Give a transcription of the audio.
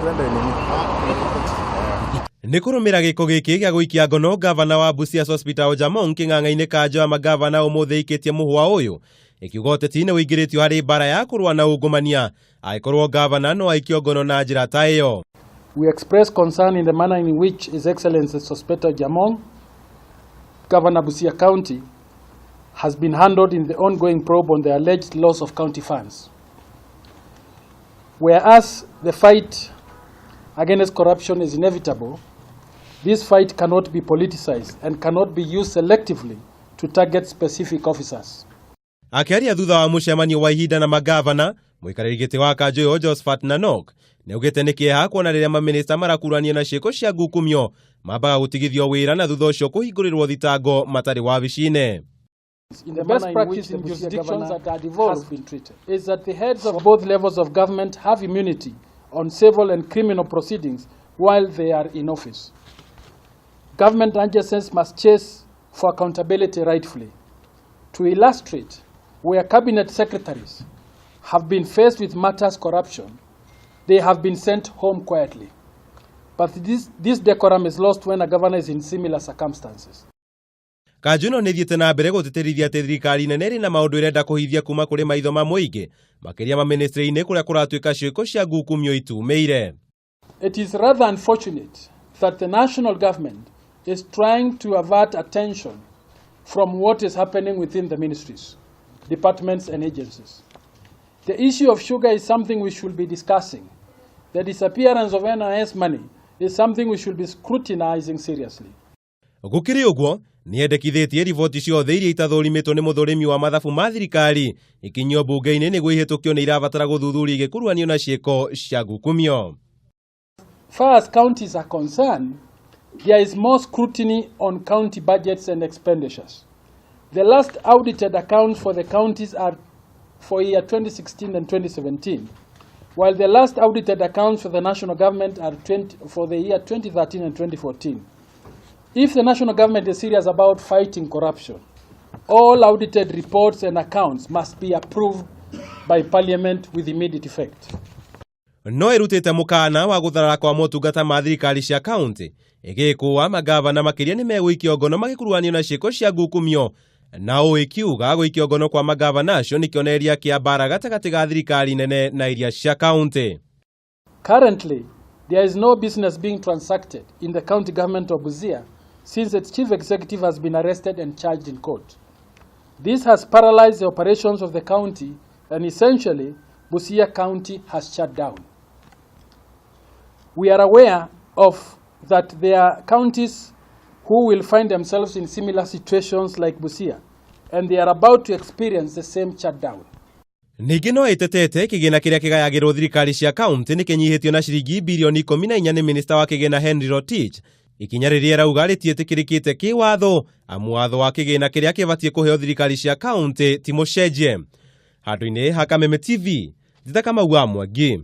Twende nini? Nĩ kũrũmĩra gĩko gĩkĩ gĩa gũikia ngono gavana wa Busia Sospeter Ojamong kĩng'ang'a-inĩ kanjo ya magavana ũmũthĩ ĩikĩtie mũhwa ũyũ ĩkiuga ũteti nĩ ũingĩrĩtio harĩ mbara ya kũrũa na ungumania angĩkorwo gavana no aikio ngono na njĩra ta ĩyo. We express concern in the manner in which His Excellency Sospeter Ojaamong, Governor Busia County, has been handled in the ongoing probe on the alleged loss of county funds. Whereas the fight against corruption is inevitable, this fight cannot be politicized and cannot be used selectively to target specific officers. Akĩaria thutha wa mũcemanio wa ihinda na magavana, mũikarĩri gĩtĩ wa kanjũ ĩyo Josephat Nanok nĩaugĩte nĩ kĩeha kuona rĩrĩa mamĩnĩsta marakuruhanio na ciĩko cia ngukumio mambaga gũtigithio wĩra na thutha ũcio kũhingũrĩrwo thitango matarĩ wabici-inĩ. The best practice in jurisdictions that are devolved is that the heads of both levels of government have immunity on civil and criminal proceedings while they are in office. Government agencies must chase for accountability rightfully. To illustrate, where cabinet secretaries have been faced with matters corruption, they have been sent home quietly. But this decorum is lost when a governor is in similar circumstances. Kanjũ ĩno nĩ ĩthiĩte na mbere gũtĩtĩrithia atĩ thirikari nene ĩrĩ na maũndũ ĩrenda kũhithia kuma kũrĩ maitho ma mũingĩ makĩria mamĩnĩstrĩ-inĩ kũrĩa kũratuĩka ciĩko cia ngukumio itumĩire. It is rather unfortunate that the national government is trying to avert attention from what is happening within the ministries, departments, and agencies. The issue of sugar is something we should be discussing. The disappearance of NIS money is something we should be scrutinizing seriously. Gũkĩrĩ ũguo nĩendekithĩtie riboti ciothe iria itathũrimĩtwo nĩ mũthũrimi wa mathabu ma thirikari ikinyio mbunge-inĩ nĩguo ihĩtũkio nĩ irabatara gũthuthuria igĩkuruhanio na ciĩko cia ngukumio. Far as counties are concerned, there is more scrutiny on county budgets and expenditures. The last audited accounts for the counties are for year 2016 and 2017, while the last audited accounts for the national government are for the year 2013 and 2014. If the national government is serious about fighting corruption, all audited reports and accounts must be approved by Parliament with immediate effect. No ĩrutĩte mũkana wa gũtharara kwa motungata ma thirikari cia kaunti ĩgĩkũa magavana makĩria nĩ megũikio ngono magĩkuruhanio na ciĩko cia ngukumio na ũ ĩkiuga gũikio ngono kwa magavana acio nĩ kĩonereria kĩa mbara gatagatĩ ga thirikari nene na iria cia kaunti. Currently, there is no business being transacted in the county government of Busia since its chief executive has been arrested and charged in court. This has paralyzed the operations of the county and essentially Busia County has shut down. We are aware of that there are counties who will find themselves in similar situations like Busia and they are about to experience the same shutdown. Ningĩ no ĩtetete kĩgĩna kĩrĩa kĩgayagĩrwo thirikari cia kaunti nĩ kĩnyihĩtio na ciringi birioni 14 nĩ minista wa kĩgĩna Henry Rotich, ikinya rĩrĩa ĩrauga rĩtiĩtĩkĩrĩkĩte kĩwatho amu watho wa kĩgĩna kĩrĩa kĩbatiĩ kũheo thirikari cia kaunti ti mũcenjie. Handũ-inĩ ha Kameme TV, Njĩta Kamau wa Mwangi.